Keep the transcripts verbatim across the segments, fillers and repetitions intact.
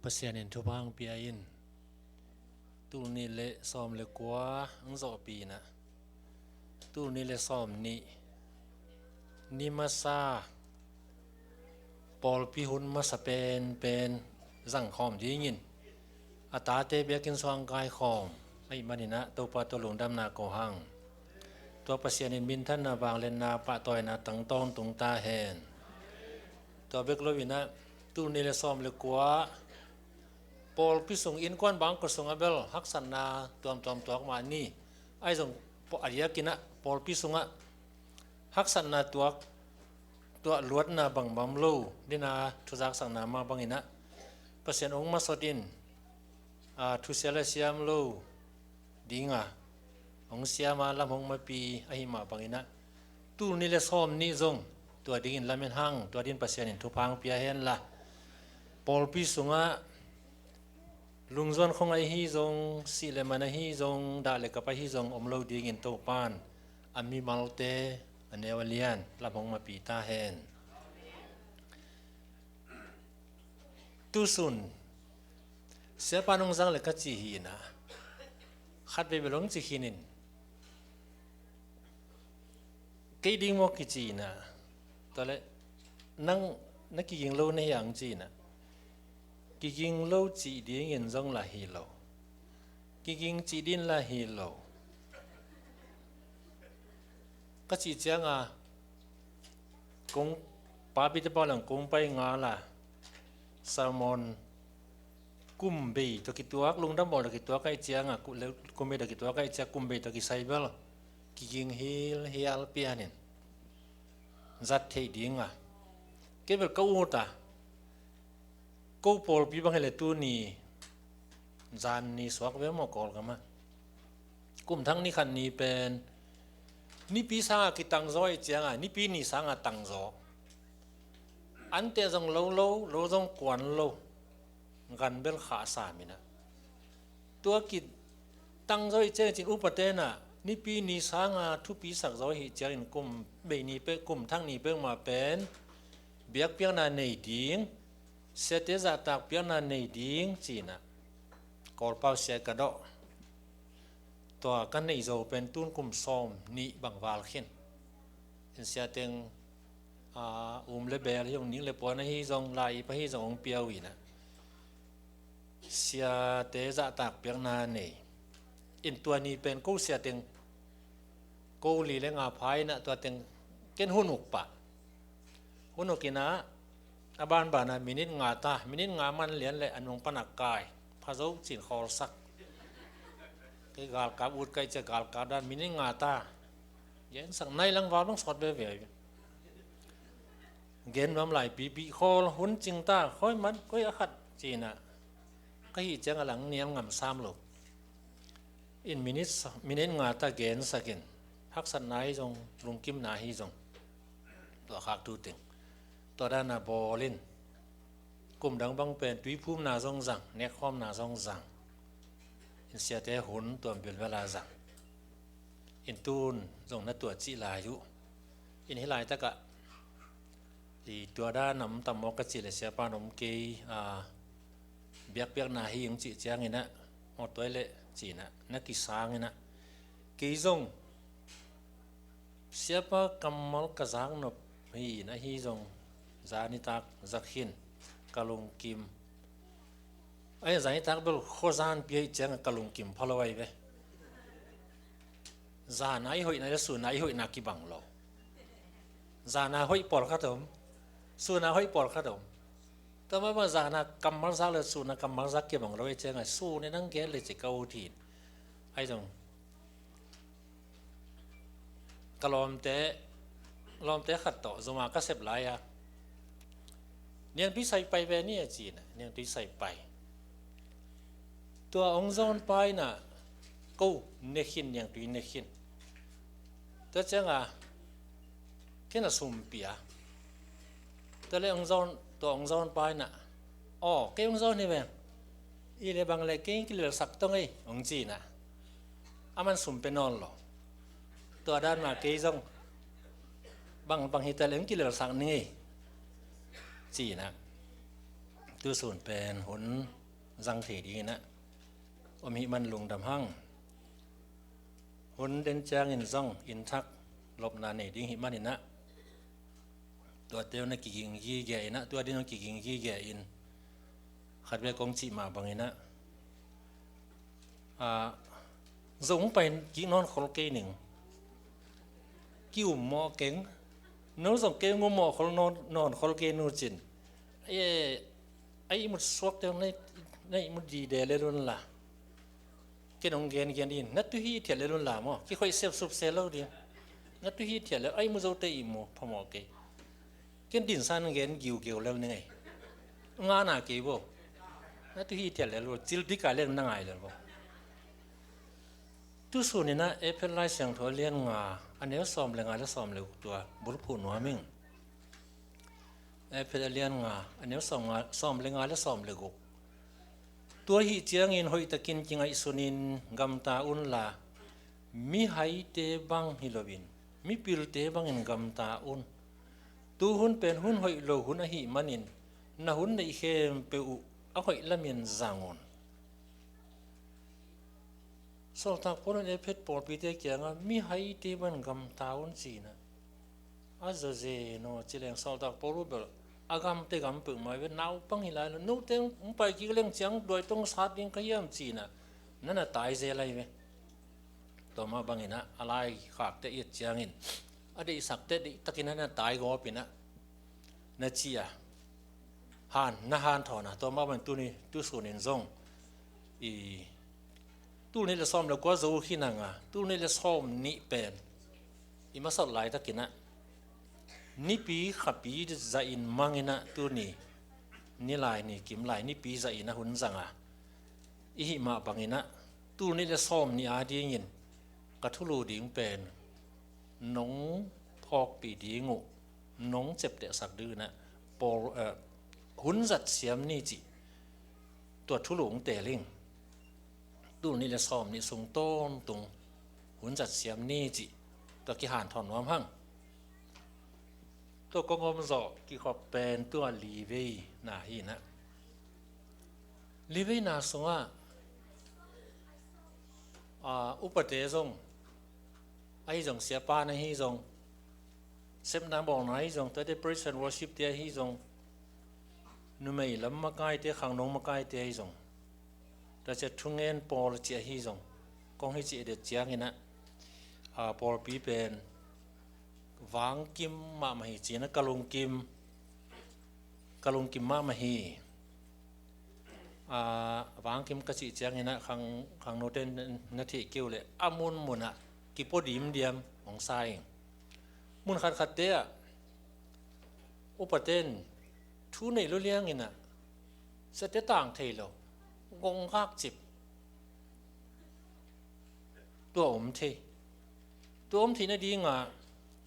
Pasian in thupha hong pia in. Tul nih le sawm le kua hong zawhpih in ah, tul nih le sawm nih ni masa pawlpi hun masa penpen zangkhawm dingin a tate biakinn sung hong kaikhawm ahih manin ah Topa tawh lungdamna ko hang. Tua Pasian in minthanna, vangliatna, pahtawina tang tawntung ta hen. Tua bek lo in ah tul nih le sawm le kua pawlpi sung, innkuan bangkua sungah bel haksatna tuamtuam tuak mah ni. Ahi zong a diakin ah pawlpi sungah haksatna tuak, tuah luatna bangbang om lo ding a thuzaksakna mah bangin ah Pasian hong masot in, a, thusia le siam lo ding a hong siam a lam hong mapi ahih mah bangin ah tul nih le sawm nih zong tua dingin lamen hang. Tua dingin Pasian in thupha hong pia hen la, pawlpi sungah lungzuan khong ahi zong, sih le man ahi zong, dah le kap ahi zong om lo dingin Topan a mimalte a neu a lian lam hong mapi ta hen. Tusun siapa nong zang le ka ci hi in ah, khat vei bel hong ci khin in, kei ding maw kici in ah, tua le nang na kiging lo na hi ang ci in ah, kiging lo cih dingin zong la hi lo, kiging cih ding la hi lo. Ka cih ciang a kong papi te pau lang kong pai nga la, sermon kum bei tawh kituak, lungdam bawl tawh kituak ahih ciang a, ku-, le-, kum bei tawh kituak ahih ciang kum bei tawh kisai bel kiging hilhial pian in zat theih ding a. Kei bel ka ut a, ko pawlpi bang hi le tuni zan ni suak ve maw Kawlgam ah. Kum thak ni khat ni pen nipi sanga kitangzaw ahih ciang a, nipi ni sanga tangzaw. Anteh zong lo lo, lo zong kuan lo. Gan bel khah sam in ah, tua kitangzaw ahih ciang, cin upa ten ah nipi ni sanga thupi sak zaw ahih ciangin kum bei ni pek, kum thak ni pek mah pen biakpiakna nei ding, siate zahtak piakna nei ding ci in ah Kawlpau sia ka dawh. Tua ka neih zo pen tun kum sawm nih bang val khin in, sia teng, a, um le bel hi zong, ning le puan ahi zong, lai-ip ahi zong hong pia uh in ah, siate zahtak piakna nei in, tua ni pen ko sia teng ko li le nga pha in ah, tua teng ken hun uk pah. Hun uk in ah, a banban ah minit nga ta, minit nga man lian le a nung pan a kai, pha zo cin khawlsak. Kei galkap ut ka hih ciang galkap dan minit nga ta. Gensak nai lang val bang sawt veve. Gen nuam lai pipi, khawl hun cing ta, khawi man, koi a khat ci in ah, ka hih ciang a lang nial ngam sam lo. In minit sa-, minit nga ta gensak in, haksatna hi zong, lungkimna hi zong, tua khak tu teng, tua dan a bawl in, kum dang bang pen tuiphumna zong zang, nekkhawmna zong zang. In siate hun tuam bilbel a zang. In tun zong na tua cih lai uh. In hih laitak ah i tua dan a om tam maw ka cih le, siapa in om kei, a, biakpiakna hi hong cih ciangin ah, aw tua hi leh ci in ah, na kisang in ah, kei zong siapa kammal ka zak nop hi in, ahi zong zan nitak zak khin, ka lungkim. Ahi zan nitak bel khuazanpi ahih ciang a ka lungkim pha lo ahi ve. Zan a i hoihna le sun a i hoihna kibang lo. Zan a hoih pawlkhat om, sun a hoih pawlkhat om. Tua mah bang zan a kammal zak le sun a kammal zak kibang lo ahih ciang a, sun in hong gen le ci ka ut hi in. Ahi zong ka lawmte, lawmte khat tawh Zuma ka sep lai a, "Niangtui sai pai ve ni," a ci in ah, niangtui sai pai. Tua hong zawn pa in ah, "Ko ne khin, niangtui ne khin." Tua ciang a, ken a sum pia. Tua le hong zawn, tua hong zawn pa in ah, "Aw, kei hong zawn hi veng. Hi le bang le kei kilelsak tong ei," hong ci in ah, aman sum pe nawn lo. Tua dan mah kei zong, "Bang, bang hi ta le hong kilelsak ning ei," ci in ah, Tusun pen hun zang thei dingin ah om hih man lungdam hang. Hun den ciangin zong inn thak lopna nei ding hih manin ah, tuate na kiging gige in ah, tua din kiging gige in, khat ve kong cih mah bangin ah, ah, zong pai kik nawn khol kei ning. Ki um mawh keng. No zong kei um mawh khol nawn, nawn khol kei nu cin. E, a ihmut suakte na, na ihmut dide lel un la. Ken hong gen gen in. Na tu hithiat lel un la maw. Kikhoih sepsup se lo ding. Na tu hithiat lel. A ihmu zote ihmu phamawh kei. Ken dinsan gen giugeu lel ni ngei. Ngana kei bo. Na tu hithiat lel bo. Cil dika lel na ngai lel bo. Tusun in ah Efesa Lai Siangtho a lian nga, a neu sawm le nga le sawm le guk tua bulphuh nuam ing. Efesa a lian nga, a neu sawm nga, sawm le nga le sawm le guk. Tua ahih ciangin hoihtakin kingaihsunin gamta unla, mihaite bang hi loin, mipilte bangin gamta un. Tu hun pen hun hoih lo hun ahih manin, na hun neih khempeuh uh a hoih lamin zang un. Sawltak Paul in Efesa pawlpite kiangah mihaite bangin gamta un ci-in ah, a zazen aw ci leng Sawltak Paul uh bel a gamte gam peuhmah ve, naupang hi lai lo, note hong pai kik leng ciang duai tong sat ding ka hiam ci-in ah, na na tai zel lai ve. Tua mah bangin ah a laikhakte i et ciangin, a deihsakte deihtakin ah na tai gawp in ah, na ci a, han, na hanthawn a, tua mah bangin tuni, tusunin zong i, tul nih le sawm le kua zo khin hang a, tul nih le sawm nih pen i masat laitakin ah, Nipi khapi zahin mangin ah tuni, ni lai ni kim lai nipi zahin a hun zang a, i hih mah bangin ah tul nih le sawm nih a dingin ka thulu ding pen nong phawkpih ding uh, nong ciaptehsak ding uh in ah, pawl, eh, hun zat siam ni cih tua thulu hong teel ing. Tul nih le sawm nih sung tawntung hun zat siam ni cih tua kihanthawn nuam hang. Tua kong om zawh kikhop pen tua li vei na hi in ah, li vei na sungah, ah, upate zong ahi zong, siapa na hi zong, sepna bawlna ahi zong, tuate praise and worship te ahi zong, numei lam makaite, khangno makaite ahi zong, tua ciah thungen pawl cih ahi zong, kong hi cih det ciangin ah, a, pawlpi pen vangkim mahmah hi ci-in ah ka lungkim, ka lungkim mahmah hi. A, vangkim ka cih ciangin ah khang, khangnote na theih kei uh leh a munmun ah kipua dimdiam hong sa ing. Mun khatkhatte ah upate in thu nei lua liangin ah siate tang thei lo, gong khak cip, tua om thei. Tua om theih nadingah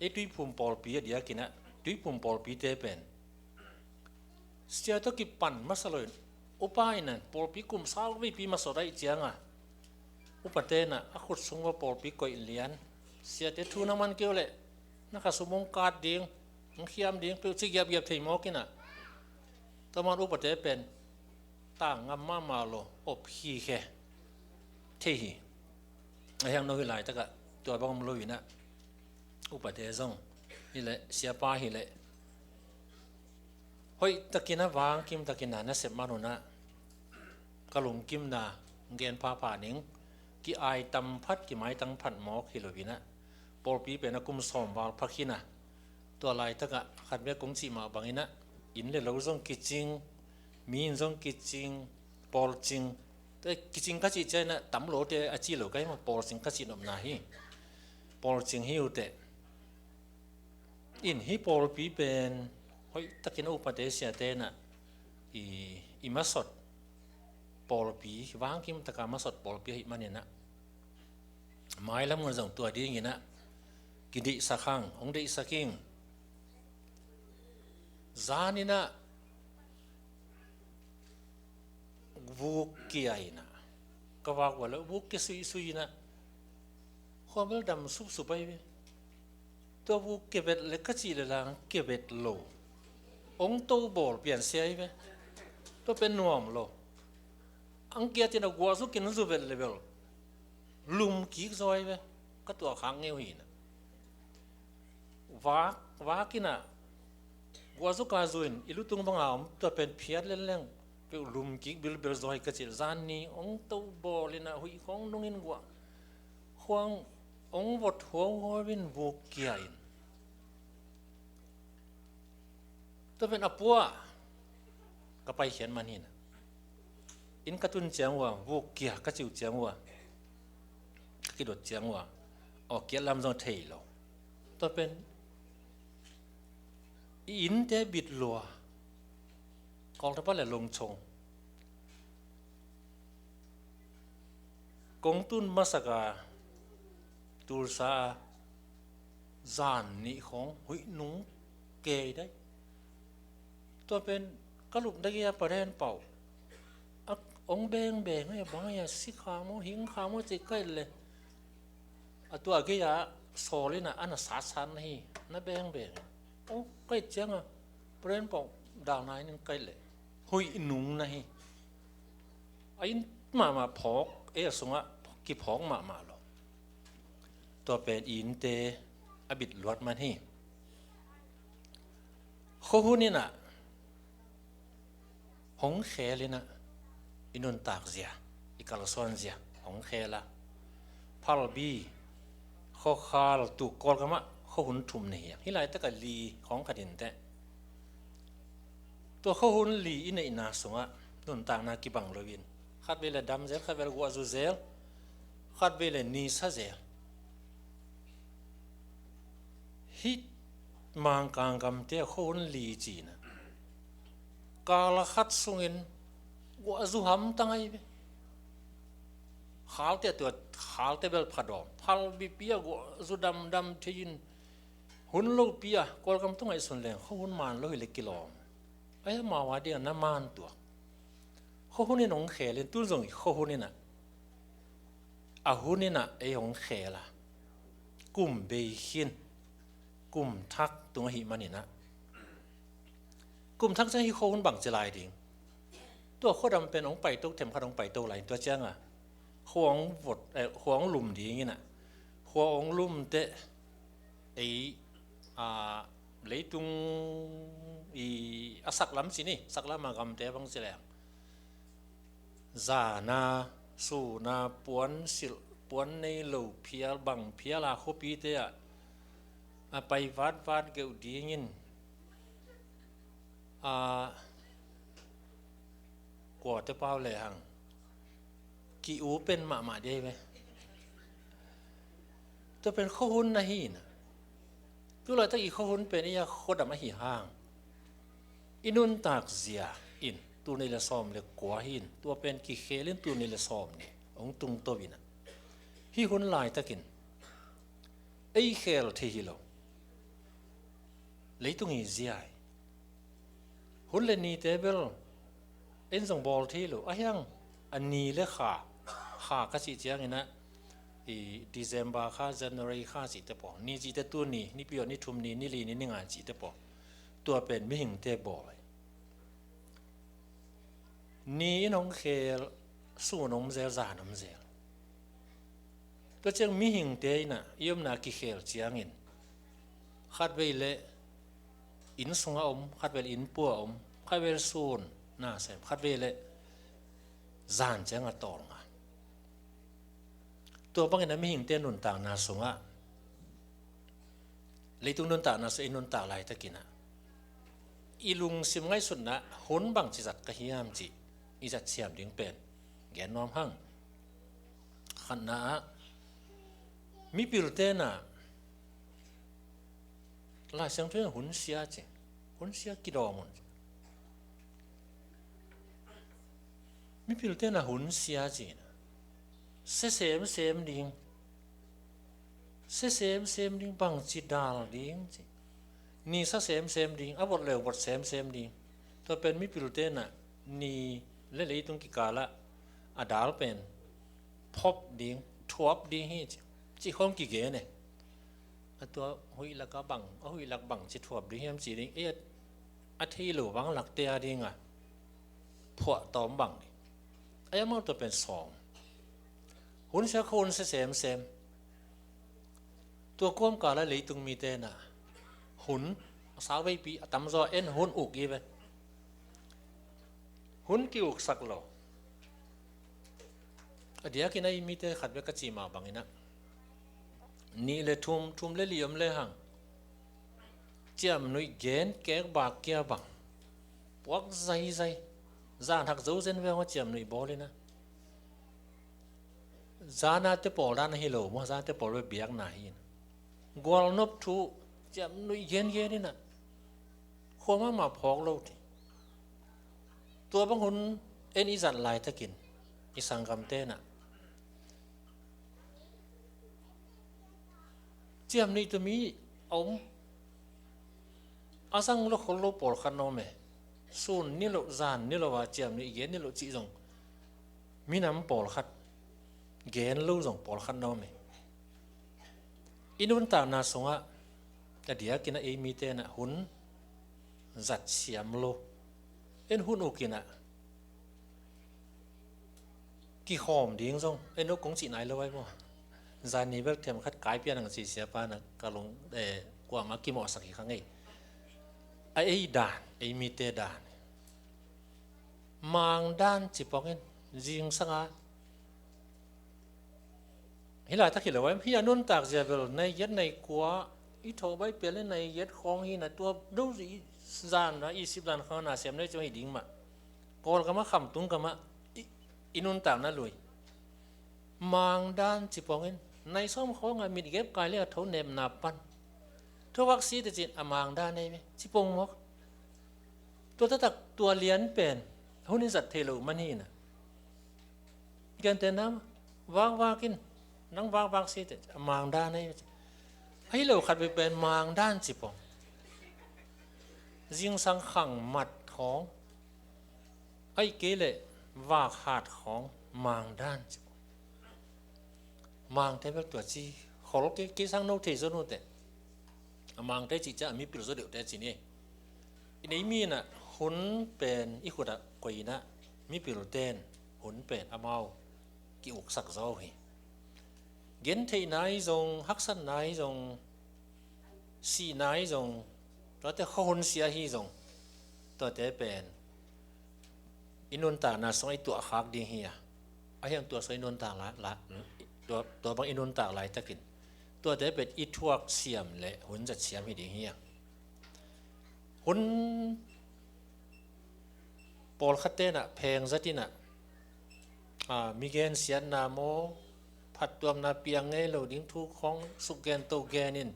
ei Tuiphum pawlpi a diakin ah, Tuiphum pawlpite pen sia tawh kipan masa loin, upa in ah pawlpi kum sau veipi masawt ahih ciangah, upate in ah a khut sung uah pawlpi koih lian, siate thu na man kei uh leh na khasum hong kat ding, hong khiam ding, peuh ci giapgiap thei mawk in ah, tua man upate pen tang ngam mahmah lo, op khikhe thei hi. A hiang no hi laitakah tua bang om lo in ah, upate zong hi leh, siapa hi leh, hoihtakin ah, vangkim takin ah na sep man un ah, ka lungkimna gen phapha ning, ki-ai tam phat, ki-maitang phat mawk hi lo in ah, pawlpi pen a kum sawm val pha khin a, tua laitakah khat bek kong cih mah bangin ah, inn le lo zong kicing, mi in zong kicing, pawlcing, kicing ka cih ciangin ah tam lote a ci lo ka hi mah, pawlcing ka cih nopna hi. Pawlcing hi uh teh. In hih pawlpi pen hoihtakin a upate siate in ah i, i masawt pawlpi, vangkim taka masawt pawlpi ahih manin ah, mailam un zong tua dingin ah kideihsak hang, hong deihsak ing. Zan in ah vuk kia in ah, ka vak ua lo, vuk kia suisui in ah, khuamel dam supsup ahi ve. Tua vuk kia vet le ka cih le lang kia vet lo, hong to bawl pian sia ahi ve. Tua pen nuam lo. Ang kiat in a guah zu kin zu vet le bel lum kik zaw hi ve. Ka tuak hang ngeu hi na. Vak, vak in a guah zu ka zu in i lutung bang a om, tua pen phiat leleng peuh lum kik bilbel zaw hi ka cih. Zan ni ong to bawl in a huih khong nung in guah khuang ong vot huauhuau in vuk kia in. Tua pen a pua ka paikhiat man hi na. Inn ka tun ciang uh a, vuk kia ka cih uh ciang uh a, ka kidot ciang uh a, aw kiat lam zong thei lo. Tua pen i innte bit lua, Kawltepa le Lungchong. Kong tun masak a, tulsa a, zan nih khong huih nung kei dai. Tua pen ka lup dagi a paren pau a ong bengbeng a, bang a si kha maw, hing kha maw ci ka et le, a tua gei a sawl in a, a na satsat na hi, na bengbeng. Ong ka et ciang a paren pau dalna in ka et le, huih nung na hi. A inn mahmah phawk, ei a sungah kiphawk mahmah lo. Tua pen i innte a bit luat man hi. Khuahun in a hong khel in a, i nuntak zia, i kalsuan zia hong khel a, Phalbi, Khuakhal, tu Kawlgam ah khuahun thum nei hi a, hih laitak a li khong khat in teh. Tua khuahun li i neihna sungah nuntakna kibang lo in, khatvei le dam zel, khatvei le guah zu zel, khatvei le nisa zel. Hih Mangkang gamte a khuahun li ci in a, kal a khat sungin guah zu hamtang ahi ve. Khalte, tua khalte bel phadawm, Phalbi pi a guah zu damdam thei in, hun lopi a Kawlgam tu ngaihsun leng khuahun man lo hi le kilawm. Ahi a, amau a ding a na man tuak. Khuahun in hong khel in, tun zong i khuahun in a, a hun in a ei hong khel a, kum bei khin, kum thak tung ahih man in a, kum thak ciang hih khuahun bangci lai ding? Tua khuadam pen hong paito, themkhat hong paito lai, tua ciang a khua hong vot, eh, khua hong lum ding in a, khua hong lum teh ei, a, leitung i a saklam ci ni, saklam a gamte bang ci leng, zana, suna, puan silh, puan nei lo phial, bang phial a khuapite ah a pai vatvat geuh ding in, a, kuate pau le hang ki-u pen mahmah dei ve. Tua pen khuahun na hi na. Tu laitak i khuahun pen ei a khuadam ahi hang, i nuntak zia in tul nih le sawm le kua hi in, tua pen kikhel in tul nih le sawm nih hong tung to in a, hih hun laitakin ei khel thei hi lo. Leitung i zia hi. Hun le nite bel en zong bawl thei lo. Ahi hang a ni le kha, kha ka cih ciangin a, i December kha, January kha cihte pawl, ni cihte tu ni, Nipi aw ni thum ni, ni li ni, ni nga cihte pawl, tua pen mihingte bawl hi. Ni in hong khel, sun om zel, zan om zel. Tua ciang mihingte in a i omna kikhel ciangin, khatvei le inn sungah om, khatvei le inn pua om, khatvei le sun na sem, khatvei le zan ciang a tawlnga. Tua bangin a mihingte nuntakna sungah, leitung nuntakna sungah i nuntak laitakin a, i lungsim ngaihsutna hun bangci zat ka hiam cih i zat siam ding pen gen nuam hang. Khatna ah, mipilte in a, Lai Siangtho in hun sia ci, hun sia kidawm un. Mipilte in a hun sia ci na, sia semsem ding, sia semsem ding, bangci dal ding ci, nisa semsem ding, a vot leu vot semsem ding. Tua pen mipilte in a ni le leitung kikal ah a dal pen phop ding, thuap ding hi ci, ci khong kigen e. A tua huih lak a bang, a huih lak bangci thuap ding hiam ci ding, ei a, a thei lo bang lakte a ding a, phuah tawm bang ni. A yamau tua pen sawm. Hun sia khua hun sia semsem. Tua kuam kala leitung mite na hun a sau veipi a tamzaw en hun uk i ve. Hun ki-uksak lo. A diakin a i mite khat bek ka cih mah bangin ah, nih le thum, thum le li om le hang, ciamnuih gen kek bak kia bang, puak zaizai. Zan hak zo zen ve hong a ciamnuih bawl in ah. Zana te pawl dan ahi lo maw, zana te pawl ve biakna hi in. Gualnop thu ciamnuih gengen in ah. Khua mahmah phawk lo ti. Tua bang hun en i zat laitakin i sanggamte na ciamnuih tumi a om. A zang lo khol lo pawlkhat na om e. Sun ni lo, zan ni lo a ciamnuih gen ni lo cih zong minam pawlkhat, gen lo zong pawlkhat na om e. I nuntakna sungah a diakin a ei mite na hun zat siam lo. En hun ukin ah kikhawm ding zong en lo kong cih nai lo ai maw. Zan ni bel them khat kai pian ang ci siapa na ka lung, eh, kuamah kimawhsak hi kha ngei. A ei dan, ei mite dan. Mang dan ci pongin zingsanga. Hi laitak hi lo ai, hi a nuntak zia bel nai giat nai kua, i tho bai pial in nai giat khawng hi na tua do i zan na i sip zan khawng na siam nai cu hi ding mah. Kawlgam ah, khamtung gam ah i, i nuntakna lui. Mang dan ci pongin, nai sawm khawng a mit gep kai le a tho nepna pan. Tho vak si te cin a mang dan ei ve, ci pong mawk. Tua taktak tua lian pen hun in zat thei lo man hi na. Gentehna mah, vakvak in, nang vakvak si te, a mang dan ei ve. Ahi lo khat ve pen mang dan ci pong. Zingsang khang mat khawng, ahih kei leh vak hat khawng mang dan ci pong. Mangte bel tua ci khol kei, kei sang no thei zaw nu te. A mangte cih ciang a mipil zaw deuhte ci ni. I nei mi in ah hun pen i khut ah koih in ah mipil ten hun pen amau ki-uksak zaw uh hi. Gentheihna hi zong, haksatna hi zong, sihna hi zong, tuate khuahun sia hi zong, tuate pen i nuntakna sungah i tuahkhak ding hi a, ahi hang tua sungah i nuntak la, la, tua, tua bang i nuntak laitakin tuate pen i thuak siam le hun zat siam hi ding hi a. Hun pawlkhatte in ah pheng zat in ah, a, mi gensiatna maw, phattuamna piang ngei lo ding thu khawng suk gen to gen in,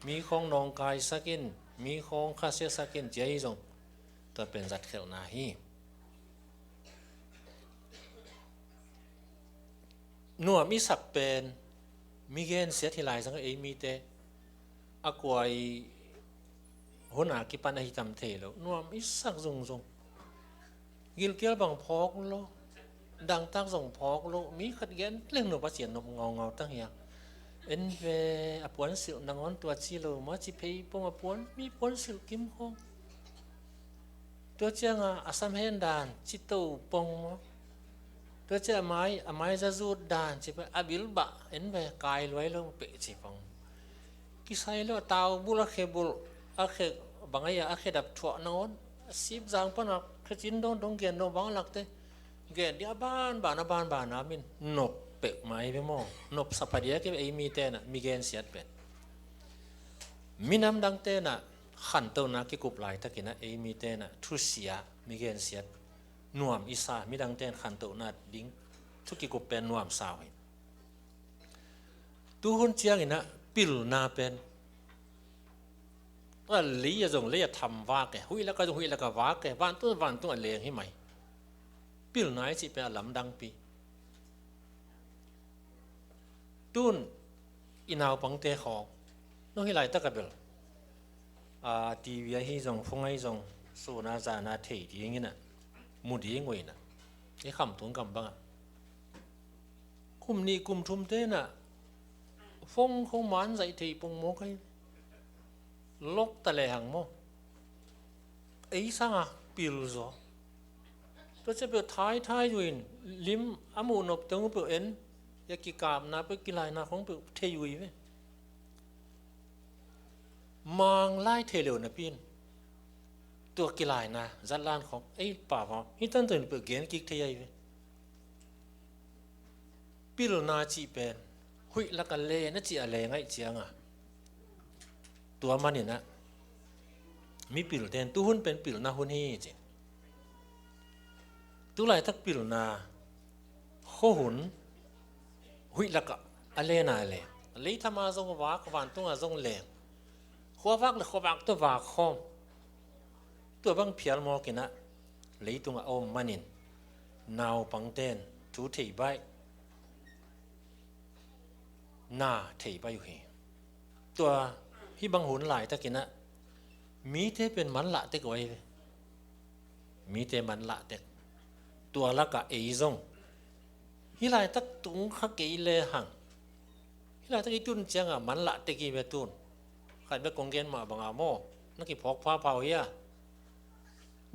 mi khawng nawngkaisak in, mi khawng khasiasak in, cia hi zong tua pen zatkhelhna hi. Nuam i sak pen mi gensiat hi lai zang a, ei mite a kuai hun a kipan ahi tam thei lo. Nuam i sak zungzung. Gilkial bang phawk lo, dangtak zong phawk lo. Mi khat gen leng nop a cian nop ngaungau tang hiang. En ve, a puansilh nangawn tua ci lo, ma ci phei pong a puan, mi puansilh kim khawng. Tua cianga a samhen dan ci to pong maw? Tua ciang a mai, a mai zazut dan ci pah, a bilbah en ve, kai luai lo peh ci pong. Kisai lo a tau bulh, a khe bulh, a khe bang a ia, a khe dap thuah nangawn, a sip zang pan a khe cin dong dong gen dong bang a lakte. Gen dia banban a banban a min nop peuhmah hi ve maw? Nop sa pha dia kei ve ei mite na, mi gensiat pen. Minam dangte na khantohna kikup laitakin a ei mite na thusia, mi gensiat nuam i sa, midangte na khantohna ding thu kikup pen nuam sa uh hi. Tuhun ciangin a pilna pen a lei a zong lei a tham vak e, huih lak a zong huih lak a vak e, vantung vantung a leng hi mai. Pilna i cih pen a lamdangpi. Tun i naupangte khawng, no hi laitak a bel, a, T V ahi zong, phone ahi zong, suna zana thei dingin a, mu ding uh in a, i khamtung gam bang a, kum nih kum thumte na phone khawng man zaih thei pong maw kai. Lok ta lehang maw? Ei sanga pil zaw. Tua ciang peuh thaithai uh in lim a muh nop teng uh peuh en, a kikapna peuh kilaina khong peuh thei uh hi ve. Mang lai thei lo napi in tua kilaina zatlan khong ei pau hong hi tantan peuh gen kik thei ahi ve. Pilna cih pen huih laka le na cih a le ngaih cianga, tua maninah mipilten tuhun pen pilna hun hi ci. Tulaitak pilna khuahun huih lakah a lena le, leithama zong vak, vantunga zong leng, khuavak le khuavak tawh vak khawm. Tua bang phial mawkinah leitunga a om manin naupangten thu thei baih, na thei baih uh hi. Tua hih bang hun laitakinah mite pen manlah tek uh ahi ve. Mite manlah tek. Tua lakah ei zong hih laitak tung kha kei le hang, hih laitak i tun cianga manlah tek hi ve tun. Khat bek kong gen mah banga maw, na kiphawk phapha uh hia?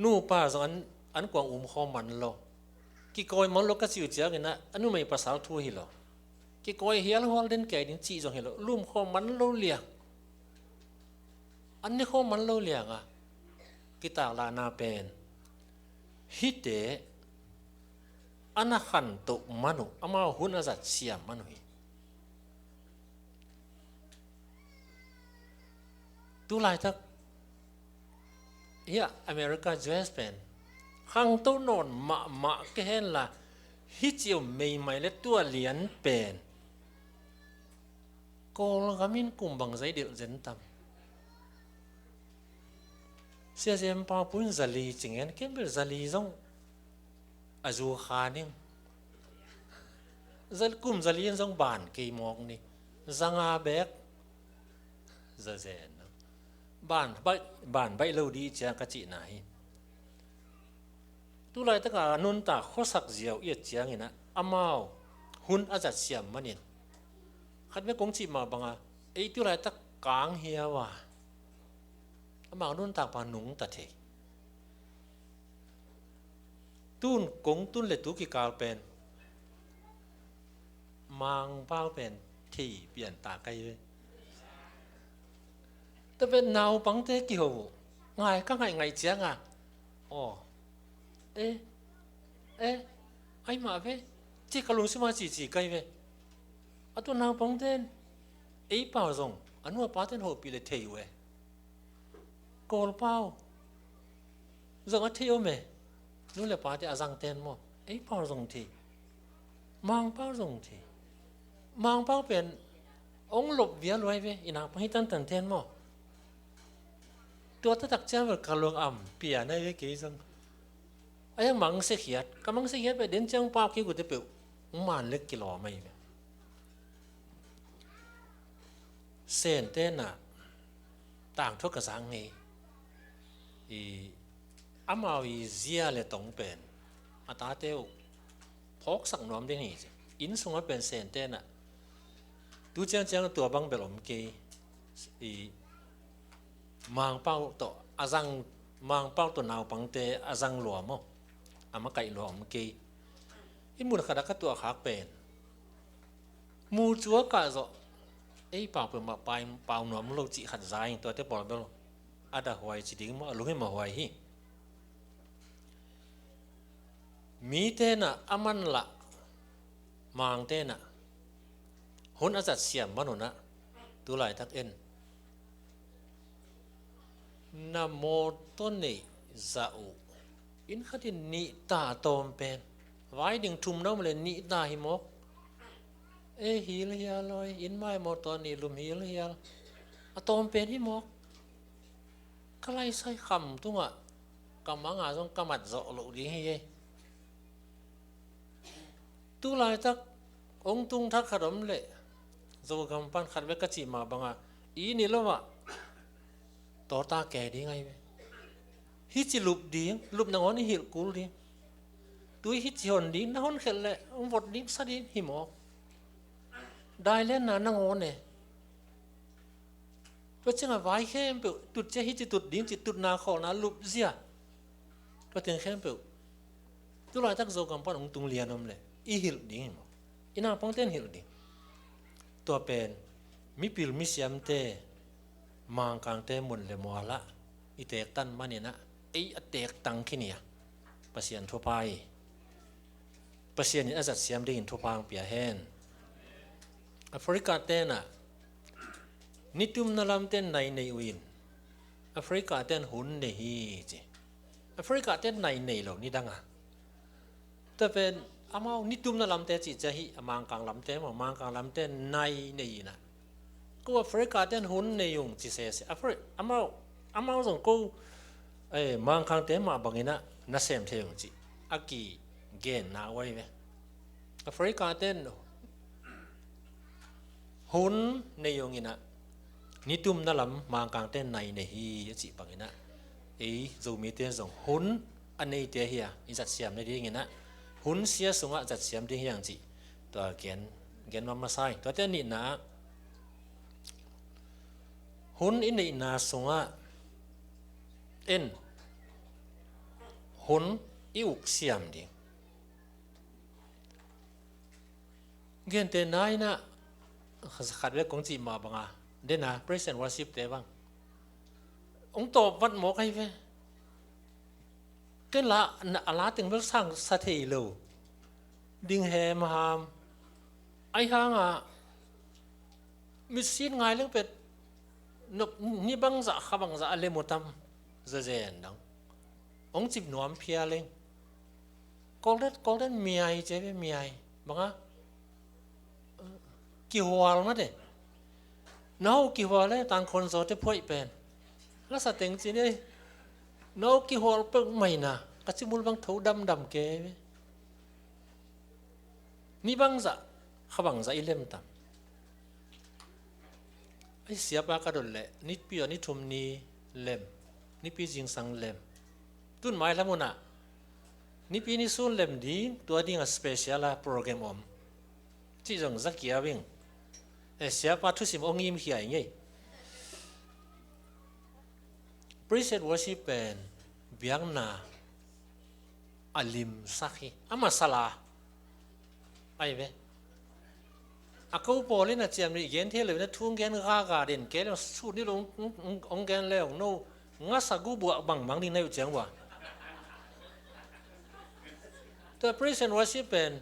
Nupa zong an, an kuang um khawm man lo, kikawi man lo ka cih uh cianginah a numei pasal thu hi lo. Kikawi hialhual den kei ding cih zong hi lo, lum khawm man lo liang, an ne khawm man lo lianga kitaklahna pen hihte a na khantoh man uh, amau hun a zat siam man uh hi. Tulaitak hia America, U S pen khangto nawn mahmah ke henla, hih ciu meimai le tua lian pen Kawlgam in kum bang zai delh zen tam? Sia Zem Pau Pun zali cingen, ken bel zali zong a zu kha ning. Zal-, kum zali in zong ban kei mawk ni. Zanga bek zazen. Ban baih, ban baih lo dih ciang ka cihna hi. Tulaitaka nuntak khuasak ziau i et cianginah amau hun a zat siam manin, khat bek kong cih mah banga ei tulaitak kang hiau a, amau nuntak pa nungta thei. Tun kong tun le tu kikal pen Mangpau pen thei pian ta kai ve. Tua pen naupangte kiho uh, ngai ka ngaih ngaih cianga, aw, e, e, ai mah ve, ci ka lungsima cici kai ve. A tua naupangten ei pau zong a nu a paten hohpih le thei uh e. Kawlpau zong a thei om e. Nu le pate a zangten maw, ei pau zong thei. Mangpau zong thei. Mangpau pen ong lop vial uh ai ve, i nakpang hi tantanten maw. Tua taktak ciang vel ka lung am pian ai ve kei zong. Ai a mangse khiat, ka mangse khiat pen den ciang pau kei gute peuh man lek kilawm ai ve. Sentenah tangthu ka zang ngei. I, amau i zia le tong pen a tate uh phawksak nuam ding hi ci. Inn sungah pen sentenah tu ciangciang tua bang bel om kei. I, Mangpau tawh a zang, Mangpau tawh naupangte a zang lua maw, a makaih lua om kei. Hih mun khatah ka tuahkhak pen mu cuakah zawh ei pau peuhmah pai, pau nuam lo cih khat za in tuate pawl bel a dah huai ci ding maw, a lunghimah huai hi. Mitenah a manlah, Mangtenah hun a zat siam manunah tulaitak en na mawtaw neih zah uh. Inn khatin nih ta a tawm pen, vai ding thum na om le nih ta hi mawk. E hil hial aw, inn mai mawtaw nih lum hil hial. A tawm pen hi mawk. Ka laisai kham tungah ka manga zong ka mat zawh loh ding hi ei. Tulaitak ong tung thak khat om leh Zogam pan khat bek ka cih mah banga i ni lo ah tawta ke ding ahi ve. Hici lup ding, lup nangawn i hilh kul ding. Tui hici hon ding, na hon khelh leh hong vot ding sa ding hi mawk. Dailenna nangawn e. Tua ciangah vai khempeuh tut cia hici tut ding ci, tutna khawlna lup zia. Tua teng khempeuh Tulaitak Zogam pan hong tung lian om leh i hilh ding hi maw? I naupangte in hilh ding. Tua pen mipil misiamte, Mangkangte mun le mualah i teektan maninah ei a teektang khin hi a, Pasian thupha hi. Pasian in a zatsiam dingin thupha hong pia hen. Africa tenah nitumna lamte nai nei uh in, Africa ten hun nei hi ci. Africa ten nai nei lo nidanga. Tua pen amau nitumna lamte cih cia hi, a Mangkang lamte maw, Mangkang lamte nai nei inah, ko Africa ten hun nei ung ci sese. Afri-, amau, amau zong ko, eh, Mangkangte mah banginah nasem thei ung ci a kigenna uh ahi ve. Africa ten hun nei unginah nitumna lam Mangkangte nai nei hi a cih banginah ei Zomite zong hun a neite hi a, i zatsiam nadinginah hun sia sungah zatsiam ding hi ang cih tua gen, gen mamasa hi. Tuate a nihna ah hun i neihna sungah en hun i uk siam ding. Gente na inah khat vek kong cih mah banga dena praise and worship te bang hong tawp vat mawk ahi ve. Ken la, a la teng bel sang sa thei lo ding hem ham. Ahi hanga mitsit ngai leng pet nop ni bangzah kha bangzah a lem uh tam zazen dang hong cip nuam phia leng. Golden, golden miai ce ve, miai banga kihual mate. No kihual e, tangkhon zawte phuaih pen lasa teng cin ei. No kihual peuh maina ka cimul bang tho damdam ke ve. Ni bangzah kha bangzah i lem tam. Ai siapa ka dot leh nipi a ni thum ni lem, nipi zingsang lem. Tun mai lam unah nipi ni sun lem ding, tua dingah special a program om. Cih zong zakia ving. Eh, siapa thusim ong im hiai ngei. Praise and worship pen biakna a limsak hi. A masala ahi ve. A ko pawl in a ciam nih gen thei lo in a thu gen gaga den ke le sut ni lo ong gen le ong no ngasa gu buah bangmang ding na uh ciang ua. Tua praise and worship pen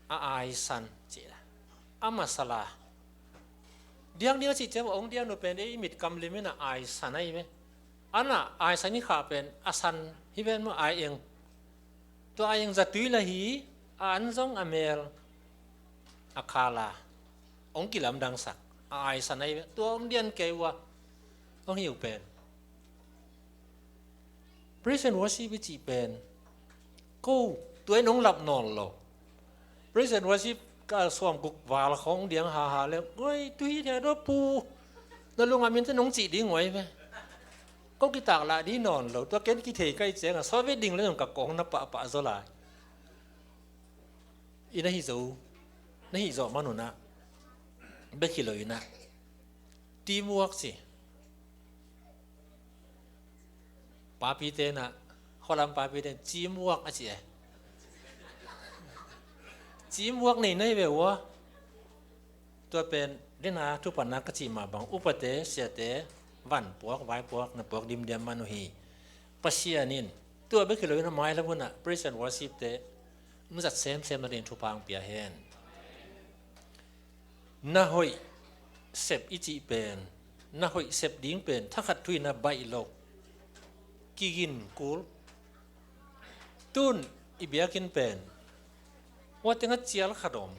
a aisan cih la a masala. Diang ding a cih ciang ua ong diang no pen ei mit kam lim in a aisan ahi ve. Ana aisan hi khah pen a san hi ven maw, ai eng. Tua ai eng zatui la hi, a an zong a mel a khala ong kilamdangsak a aisan ahi ven. Tua ong dian kei ua ong hiu pen praise and worship i cih pen ko tua in ong lap nawn lo. Praise and worship ka suam guk val khong diang haha le, oi, tu hi dia do pu. Na lungah min te nong cih ding uai ve. Ko kitak lah ding nawn lo, tua ken kithei kai cianga sawvet ding le nong ka kong na pahpah zaw lai. I na hi zo, na hi zawh manunah bek hi lo inah teamwork ci. Papi tenah, khualam papi ten teamwork a ci e. Teamwork nei nei ve ua. Tua pen dena thupatna ka cih mah bang upate, siate, van puak, vai puak, na puak dimdiam man uh hi. Pasian in tua bek hi lo in a mai lam unah praise and worship te nuzat semsem nading thupha ang pia hen. Na hoih sep i cih pen, na hoih sep ding pen thakhat thuina baih lo. Kigin kul. Tun i biakinn pen ua tengah cial khat om.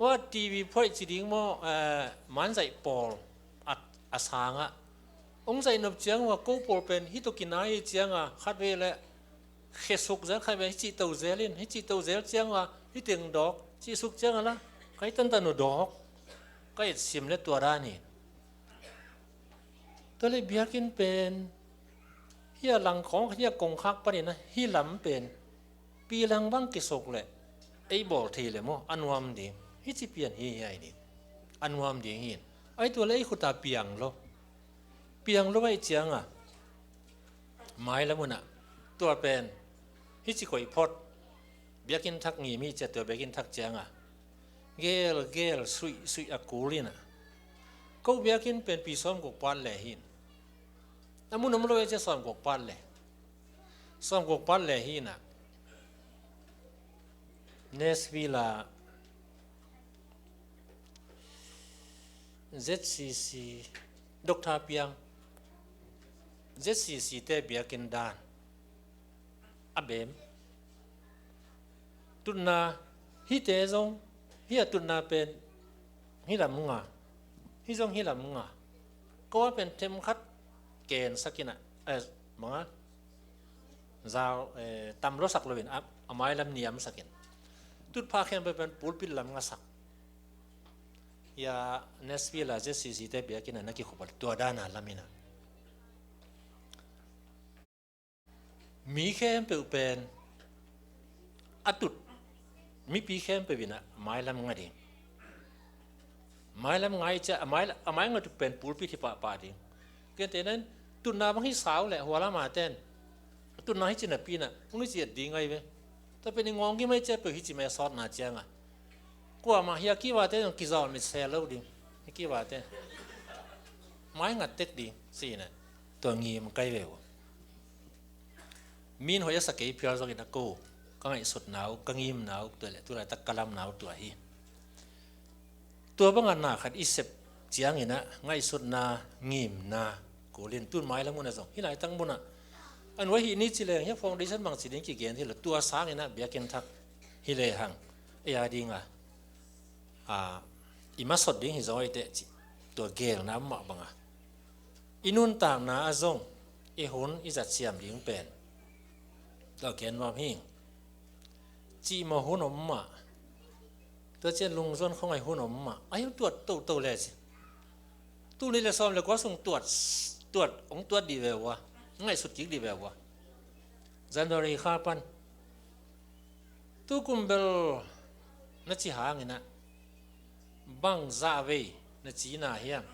Ua TV phuaih ci ding maw, eh, manzaih pawl a, a sangah ong zaih nop ciang ua ko pawl pen hih tawh kinai cianga khat vei le khesuk zel khat vei hih cih to zel in, hih cih to zel cianga hih teng dawk, cih suk cianga la kai tantan uh dawk. Ka et sim le tua dan hi. Tua le biakinn pen hih a lang khawng, hih a kongkhak panin a hih lam pen pilang bang kisuk leh ei bawl thei le maw a nuam ding. Hih ci pian hi hiai ding a nuam ding hi. Ai tua le ei khuta piang lo. Piang lo aih cianga mai lam unah tua pen Hih ci koih phot, biakinn thak ngim hi ciah, tua biakinn thak cianga gel gel suih suih a kul inah, ko biakinn pen pi sawmguk pat le hi in. A mun om lo e ciah sawmguk pat le, sawmguk pat le hi inah, Nashville ah Z C C, Doctor Piang, Z C C te biakinn dan a bem. Tutna, hihte zong, hih a tutna pen hih lam nga, hih zong hih lam nga. Ko a pen themkhat kensak inah, eh, manga zau, eh, tam lo sak lo in a, a mailam niamsak in. Tutphah khempeuh pen pulpit lam nga sak. Hia Nashville ah Z C C te biakinn ah na kikhup a, tua dana lam inah mi khempeuh pen a tut mipi khempeuh inah mailam nga ding. Mailam nga i ciah, a mai, a mai nga tut pen pulpit hi pahpah ding. Kente nan tutna bang hi sau le hua lama ten tutna hi ci napi inah hong hi ci et ding ahi ve. Tua pen i ngawng gim ahi ciah peuh hi ci me sawtna cianga, kuamah hia kivate zong kizawh mit se lo ding. Hia kivate mai ngat tek ding si inah, tua ngim kai ve uh. Min hoih a sa kei phial zongin a ko, ka ngaihsutna uh, ka ngimna uh, tua le tulaitak ka lamna uh tua hi. Tua banga na khat i sep cianginah ngaihsutna, ngimna kulin tun mailam munah zong hih laitak munah a nuai hih ni ci leng hia foundation bang ci ding kigen hi lo, tua sanginah biakinn thak hi lehang ei a dinga a, i masot ding hi zaw i teh cih tua gelna mah banga i nuntakna ah zong i hun i zatsiam ding pen tua gen nuam hi. Cihmawh hun om mah, tua cian lungzuan khawngaih hun om mah, a hi tuat toto le ci. Tul nih le sawm le kua sung tuat, tuat, hong tuat dih ve ua, ngaihsut kik dih ve ua. January kha pan tukum bel na ci hanginah bang zah vei na cina hiam?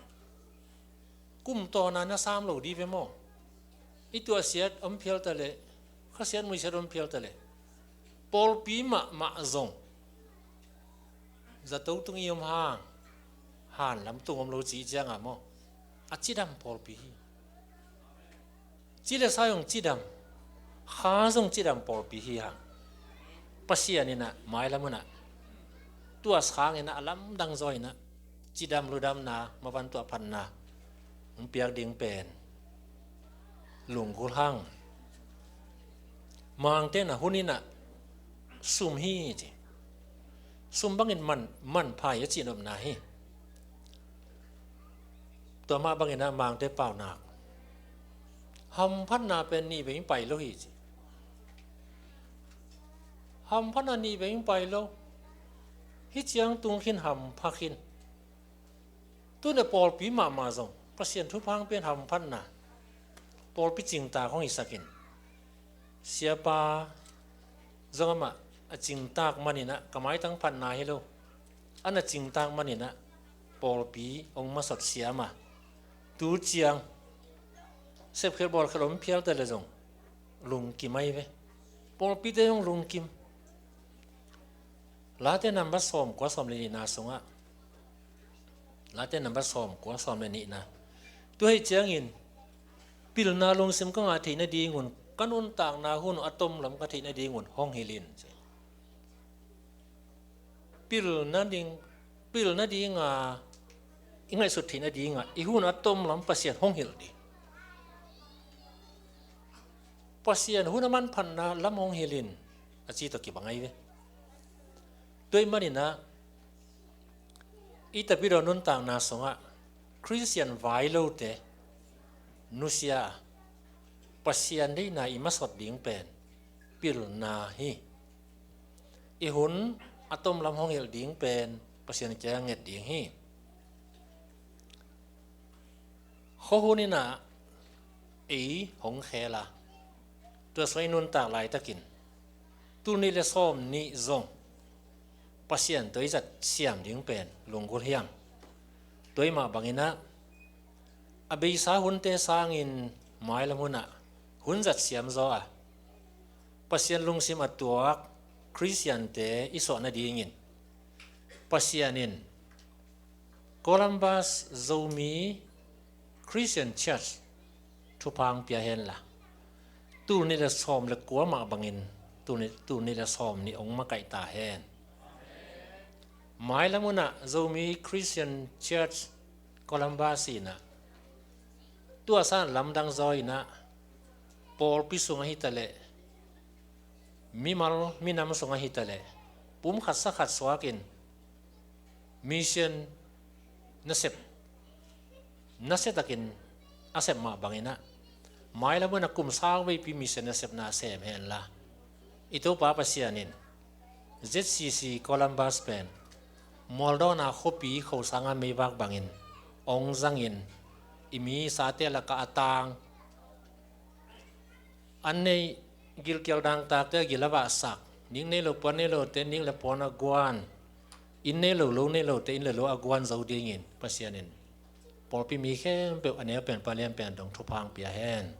Kum tawna na sam lo dih ve maw? I tuahsiat om phial ta leh, khasiat muisiat om phial ta leh, pawlpi mahmah zong zato tung i om hang, han lam tung om lo ci cianga maw? A cidam pawlpi hi. Ci le sa zong cidam, kha zong cidam pawlpi hi hang. Pasian inah mailam unah tuas hanginah a lamdang zaw inah cidam ludamna mavan tuah phatna hong piak ding pen lunggulh hang. Mangte na hun inah sum hi ci. Sum bangin man, manpha hi a cihnopna hi. Tua mah banginah Mangte paunak, hamphatna pen nih vei pai lo hi ci. Hamphatna nih vei pai lo. Hih ciang tung khin hampha khin. Tune pawlpi mahmah zong Pasian thupha hong pia in hamphatna pawlpi cingtak hong hisakin, siapa zong amah a cingtak maninah ka maitang phatna hi lo. An a cingtak maninah pawlpi hong masot siam a, tu ciang sepkhial bawlkhial om phial ta le zong lungkim ahi ve. Pawlpite zong lungkim. Late nambat sawm kua sawm le nihna sungah, Late nambat sawm kua sawm le nihna, tu hei ciangin pilna lungsim ka ngah theih nadingun, ka nuntakna hun uh a tom lam ka theih nadingun hong hilh in. Pilna ding, pilna dinga i ngaihsut theih nadinga i hun uh a tom lam Pasian hong hilh ding. Pasian hun a manphatna lam hong hilh in, a ci tawh kibang ahi ve. Tua ahih maninah i tapidaw nuntakna sungah Khristian vai lote nusia a, Pasian deihna i masot ding pen pilna hi. I hun a tom lam hong hilh ding pen Pasian kiang nget ding hi. Khuahun inah ei hong khel a, tua sung i nuntak laitakin tul nih le sawm nih zong Pasian tua i zat siam ding pen lunggulh hiam? Tua i mah banginah a beisa hunte sangin mailam hunah hun zat siam zaw a, Pasian lungsim a tuak Khristiante i suah nadingin Pasian in Columbus Zomi Christian Church thupha hong pia henla, tul nih le sawm le kua mah bangin tul nih, tul nih le sawm nih hong makaih ta hen. Mailam hunah Zomi Christian Church Columbus inah tua san lamdang zaw inah pawlpi sung ahi taleh, mimal minam sung ahi taleh, pum khat sa khat suakin mission nasep nasiatakin a sep mah banginah mailam hunah kum sang veipi mission nasepna sem henla, i Topa Pasian in Z C C Columbus pen mualdawna khuapi khosanga meivak bangin hong zangin, i misate lakah a tang, an nei, gilkial dangtakte a gil a vahsak, ning nei lo puan nei lote ning le puan a guan, inn nei lo lo nei lote inn le lo a guan zo dingin Pasian in pawlpi mi khempeuh a neu pen palian pen dong thupha hong pia hen.